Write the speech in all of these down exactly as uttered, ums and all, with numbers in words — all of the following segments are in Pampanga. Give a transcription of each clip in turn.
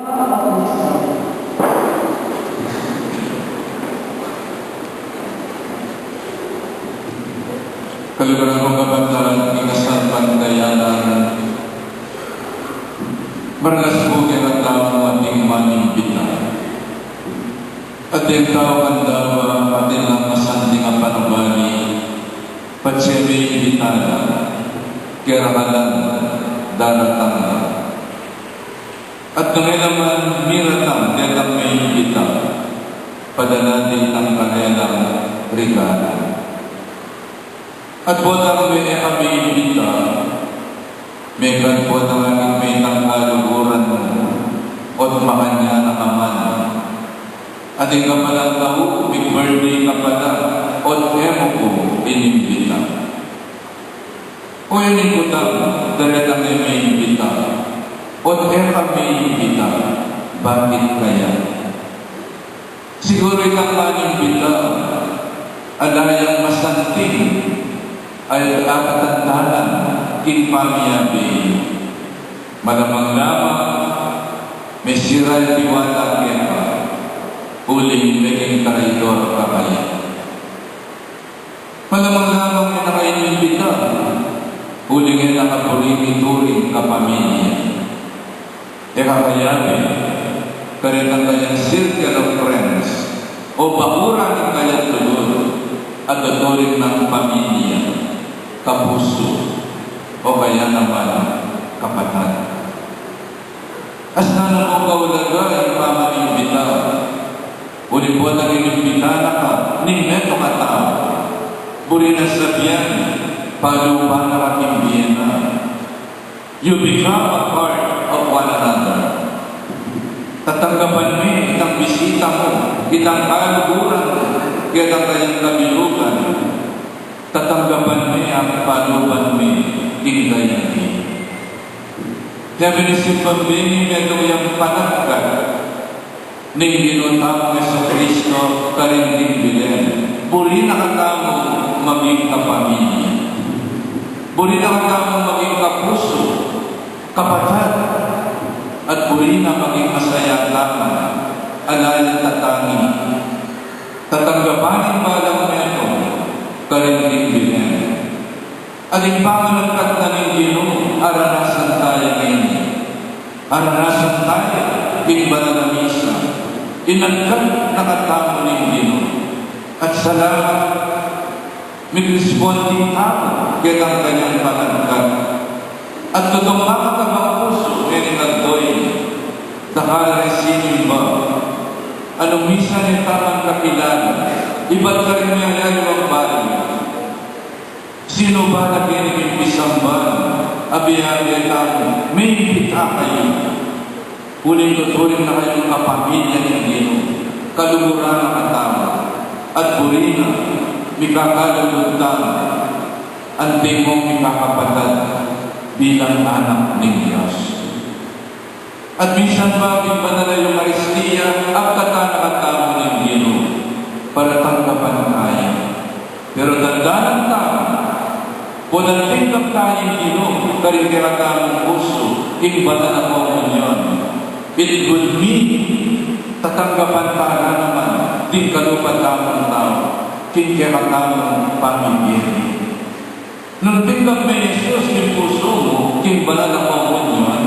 Kaluguran kung kapatad, king kasalpantayanan, marlas pu kekatamu ating manimbita. Atin tau kandawa, atin lang masanting a panubali, patse me imbita la, kera kalan daratang la. At nung e la man miratang detang meimbita, padala de itang karelang regalu. At potang me e ka meimbita, mekan potang akit me itang kaluguran mu, ot makanyan na ka man. At ing kapalan tau, mig-birthday ka pala, ot e mu ku inimbita. O, ini ku tang, daratang e meimbita, ot e ka meimbita, bakit kaya? Siguru itang manimbita, ala yang masanting a katandanan king pamiyabe. Malamang-lamang, mesira ya tiwala keka, uling meging traidor ka kaya. Malamang-lamang e na ka inimbita, uling e na ka buri mituring kapamilya. E ka kayabe, karetang kayang circle of friends, o bakuran ning kayang tulud, a tuturing nang pamilya, kapusu, o kaya naman kapatad. Asna na mung kaulaga ing pamanimbita. Uli potang inimbita na ka ning metung a tau, buri nang sabian, palupa na ka king bie na. You become a part of one another. Tatanggapan me itang bisita mu, itang kaluguran mu, ketang kayang kabilugan. Tatanggapan me at palupan me king dayang bie. Kaya minisimban me ning metung yang panagkat ning Ginu tamung Jesucristo karin king Belen. Buri na katamung maging kapamilya. Buri na katamung maging kapusu, kapatad. At buri na maging masaya tamu, ala yang tatangi. Tatanggapan ing balang metung karin king Belen. At ing pamanagkat na ning Ginu, aranasan taya ngeni. Aranasan taya king banal a misa. Inagkat na katamu ning Ginu. At salamat, mikrisponde tamu ketang kanyang panagkat. At tutung makatabang pusu ngeni, nagdoy, dakal reng sinimba. Nung misan e tamu kakilala, ibat karin miyayaliwang bali. Sinu ba la keni king pisamban, abe-abe tamu, meimbita kayu. Uling tuturing na kayung kapamilya ning Ginu, kaluguran na katamu, at buri na, mikakalugud tamu, antimong mikakapatad, bilang anak ning Dios. At minsan pa, king banal a Eukaristia, agkatan na katamu ning Ginu, para tanggapan taya. Pero tandanan tamu, potang tinggap taya ning Ginu karing kekatamung pusu, king banal a komunyon, it would mean tatanggapan tala naman ding kalupa tamung tau king kekatamung pamibie. Nung tinggap me i Jesus king pusu mu king banal a komunyon,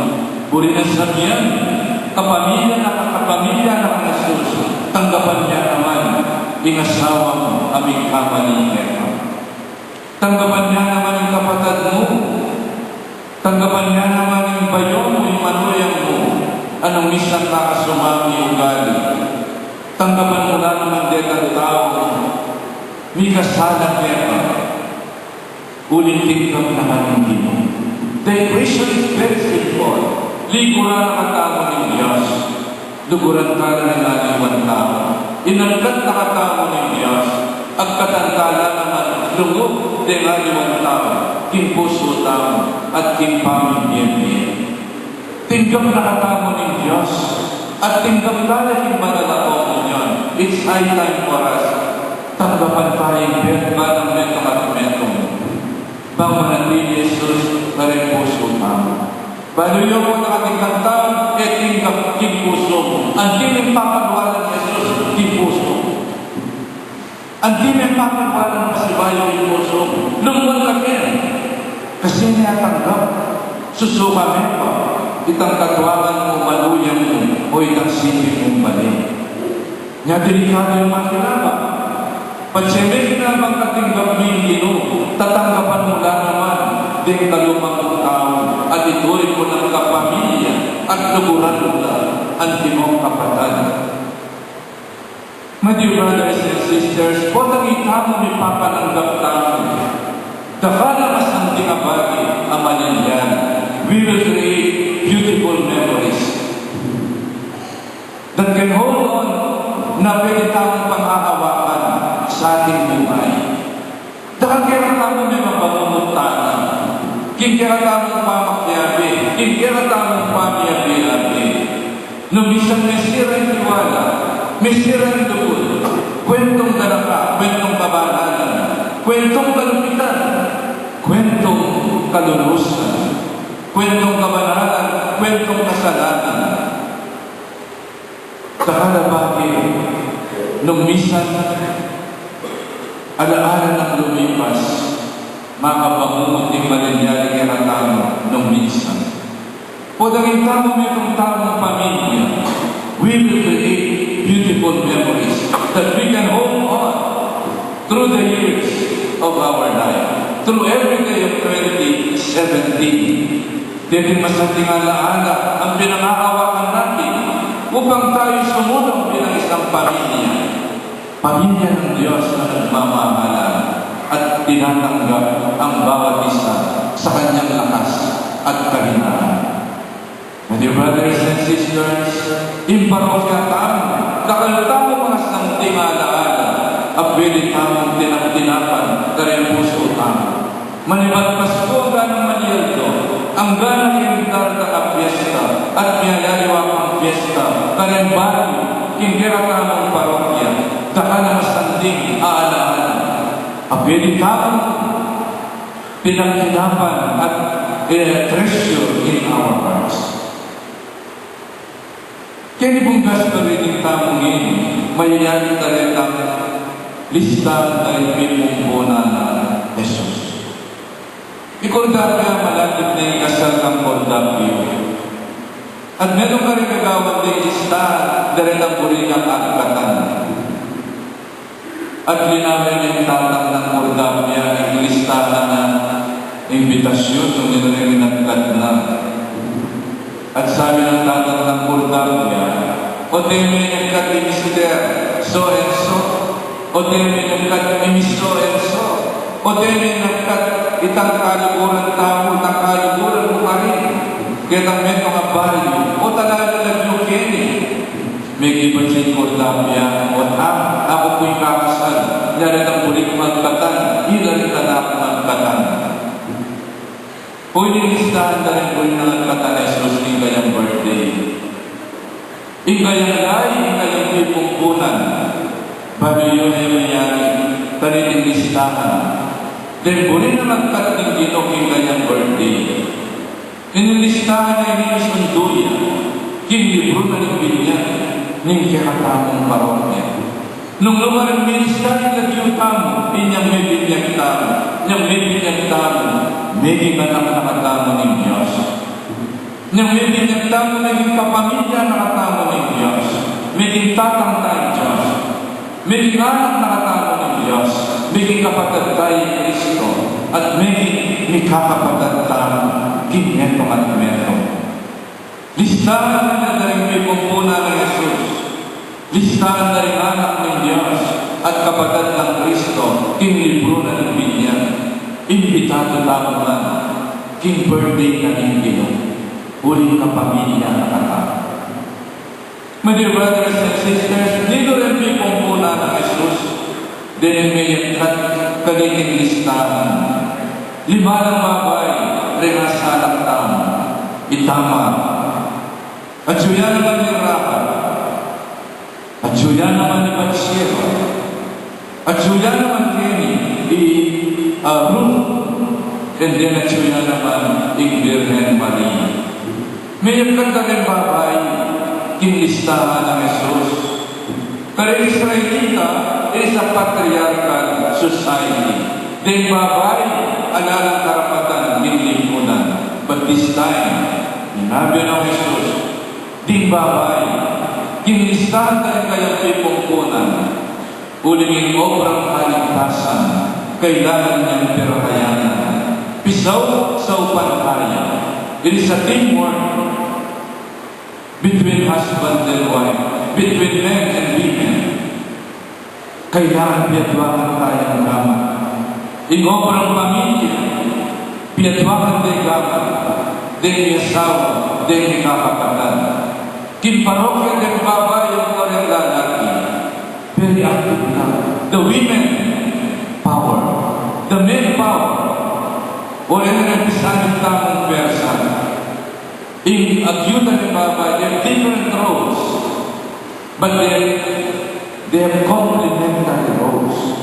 buri nang sabian, kapamilya na ka, kapamilya na kang Jesus, tanggapan ya naman ing asawa mu a migkamali keka. Tanggapan ya naman ing kapatad mu. Tanggapan ya naman ing bayu mu, ing manuyang mu, nung misan makasumang ing ugali. Tanggapan mu la naman detang taung mikasala keka. Uling tinggap na ka ning Ginu. The equation is very simple. Likuran na katamu ning Dios, luguran tala ning aliwang tau. Inagkat na katamu ning Dios, agkatan tala naman lugud deng aliwang tau king pusu tamu at king pamimie-mie. Tinggap na katamu ning Dios, at tinggap tala king banal a komunyon. It's high time for us. Tanggapan taya ing balang metung at metung. Bang manatili i Jesus karing pusu tamu. Balu yu, potang atin kang tau e tinggap king pusu Anti meng papalualan Jesus king pusu. Anti meng papalualan pasibayu king pusu. Lumuan ka keni. Kasi ne atanggap. Susuka me pa itang katuangan mu, maluyan mu, o itang siping mung bale. Nya delikadu yang makinaba. Patse me kinabang katinggap mu ing Ginu, tatanggapan mu la naman deng kalumang tau, at ituring mu nang kapamilya, at luguran mu la antimong kapatad. My dear brothers and sisters, potang itamu mipapananggap tamu, dakal a masanting a bage a malilyari, we will create beautiful memories that can hold on, na pwede tamung panghahawakan sa ating buhay. Dakal kekatamu meng mabangungut tamu king kekatamung pamakiabe, king kekatamung pamiabe-abe. Nung minsan mesira ing tiwala, mesira ing lugud, kwentong galaka, kwentong kabanalan, kwentong kalupitan, kwentong kalunusan, kwentong kabanalan, kwentong kasalanan. Dakal a bage, nung minsan, ala-ala nang lumipas, makabangungut ing malilyari kekatamu nung minsan. Potang itamu metung tamung pamilya, we will create beautiful memories that we can hold on through the years of our life, through every day of twenty seventeen. Ding masanting ala-ala ang pinangahawakan natin upang tayo sumunod bilang isang pamilya. Pamilya ng Diyos na nagmamahalan at tinatanggap ang bawat isa sa kanyang lakas at kahinaan. My dear brothers and sisters, ing parokya tamu, dakal tamung masanting ala-ala a pwede tamung tinap-tinapan karing pusu tamu. Manibat Pasku anggang malilyari, anggang king daratang a piesta, at miyayaliwa pang piesta karing baryu king kekatamung parokya, dakal a masanting a ala-ala a pwede tamung tinap-tinapan at, eh, treasure in our hearts. Keni pung gospel reading tamu ngeni, mayayari tamu retang listahan da ring pipumpunan nang Jesus. King Cordapia, malapit na ing kasal nang Cordapia. At metung karing gagawan ding listahan da retang buri nang agkatan. At linawin ning tatang nang Cordapia ing listahan nang imbitasyun nung nila ring agkat na. At sabi ng tatang nang Cordapia, "O, teme ing agkat i Mister So and So, o, teme ing agkat i Miss So and So, o, teme ing agkat itang kaluguran tamu, itang kaluguran mu karin, ketang metung a baryu, o, talaga lagyu keni." Mekibat ya ing Cordapia, "O, tama, aku pu ing kakasal, nya retang buri kung agkatan, ila ring anak kung agkatan." Oy, ning listahan da ring buri nang agkatan i Jesus king kayang birthday. Ing kayang layi, ing kayang pipumpunan, balu yu ne mayari, kaniting listahan ding buri nang agkat ning Ginu king kayang birthday. Ing listahan a ini misundu ya king libru na ning binyag ning kekatamung parokya. Nung lumaring minsan ing lagyu tamu, inyang mebinyag tamu, inyang mebinyag tamu, meging anak na katamu ning Dios. Inyang mebinyag tamu, meging kapamilya na katamu ning Dios. Meging tatang taya ning Dios. Meging anak na katamu ning Dios, meging kapatad taya i Kristo, at meging mikakapatad tamu king metung at metung. Listahan da ring pipumpunan nang Jesus, listahan da ring anak ning Dios at kapatad nang Kristo king libru na ning binyag. Imbitadu tamu man king birthday na ning Ginu, uling kapamilya na katamu. My dear brothers and sisters, ninu ring pipumpunan nang Jesus deng meyagkat kaniting listahan? Lima nang babai ring asalang tamu, i Tamar. Atyu ya naman i Rahab. Atyu ya naman i Bathsheba. Atyu ya naman keni i, ah, Ruth. And then atyu ya naman ing Birhen Maria. Meyagkat da ring babai King listahan nang Jesus. Karing Israelita, it is a patriarchal society. Deng babai, ala lang karapatan king lipunan. But this time, sinabi nang Jesus, ding babai, king listahan da ring kayang pipungkunan. Uling ing obrang kaligtasan, kailangan yang pirahayanan. Pisaup-saupan taya. It is a teamwork between husband and wife, between men and women. Kailangan piatuangan tayang gamat. Ing obrang pamilya, piatuangan de gamat, deng miasawa, deng mikakapatad. King parokya deng babai o deng lalaki, very active na. The women power, the men power. O, e na rin pisanit tamung pwersa. Ing ayuda ning babai, they have different roles, but they, they have complementary roles.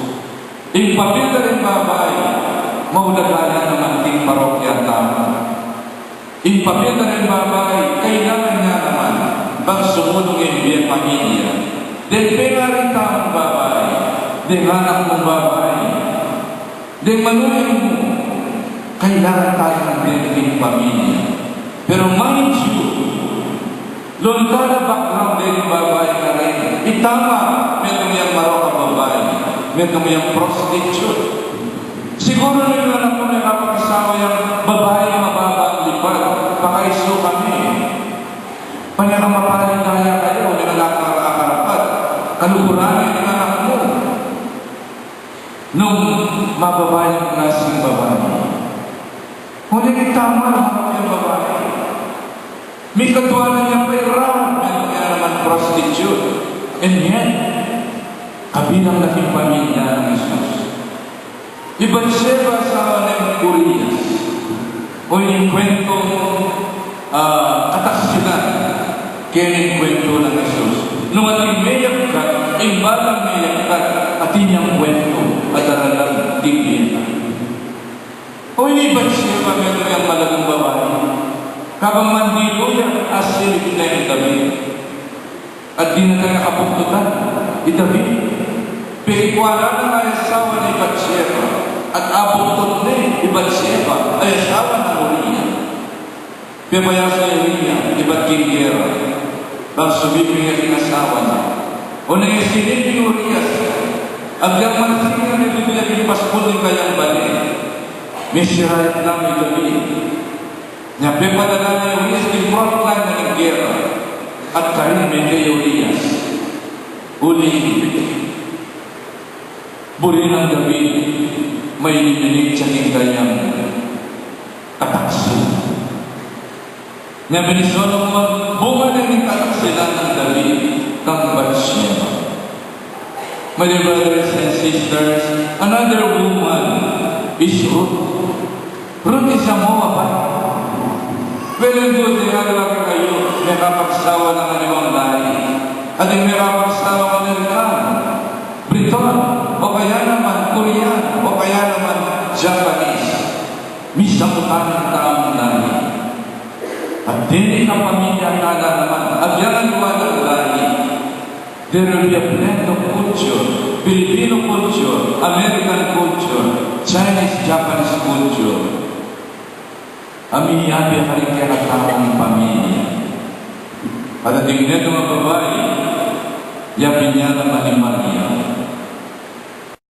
Ing papel da ring babai, maulaga ya naman king parokya tamu. Ing papel da ring babai, kailangan ya naman bang sumulung ing bie pamilya. Deng pengaring tamung babai, deng anak mung babai, deng manugang mu, kailangan taya nang deng pamilya. Pero mind you, lon da la background deng babai karin, itama, metung yang marok a babai, metung yang prostitute. Siguru nung ing anak mu mekapakisawa yang babai mababa ing lipad, pakaisu kami. Pane ka mapalit kaya kayu, o ning anak a karapat-dapat, kaluguran ne ning anak mu. Nung mababa yang klaseng babai. Ngunit itama, marok yang babai. Mikaduanan yang pera, metung ya naman prostitute. And yet, kabilang na king pamilya nang Jesus. I Batseba, asawa nang Urias. O ing kwentong, ah, kataksilan keng kwento nang Jesus. Nung atin meyagkat, ing balang meyagkat, atin yang kwento, a daralan ding bie na. O ini i Batseba, metung yang malagang babai. Kabang mandilu ya, asilip na ing David. At dinan na nang abuktutan i David. Pekikwanan na i asawa ne i Batseba, at abuktutan ne i Batseba, a asawa nang Urias. Pepayasan ne i Urias ibat king gera, bang sumiping ya king asawa na. O nung e siniping i Urias, agyang manasinan ne, bibie king paspul ning kayang bale. Misira ya naman i David. Nya pepadala ne i Urias king front line na ning gera, at karin mete i Urias. Uling buri nang David, mailiminit ya king kayang kataksilan. Nya binisono mu, bunga na ning kataksilan nang David kang Batseba. My dear brothers and sisters, another woman is Ruth. Ruth is a Moabite. Well and good, e, aliwa ke kayu mekapagsawa ning aliwang lahi. Atin mekapagsawa ning Amerikano, Briton, o kaya naman Korean, o kaya naman Japanese. Misakutan tamu lahi. At deni kapamilya ta la naman, agyang aliwa nang lahi. There will be a blend of culture, Filipino culture, American culture, Chinese, Japanese culture. A miyabe karin kekatamung pamilya. At atin metung a babai, yabe na naman i Maria.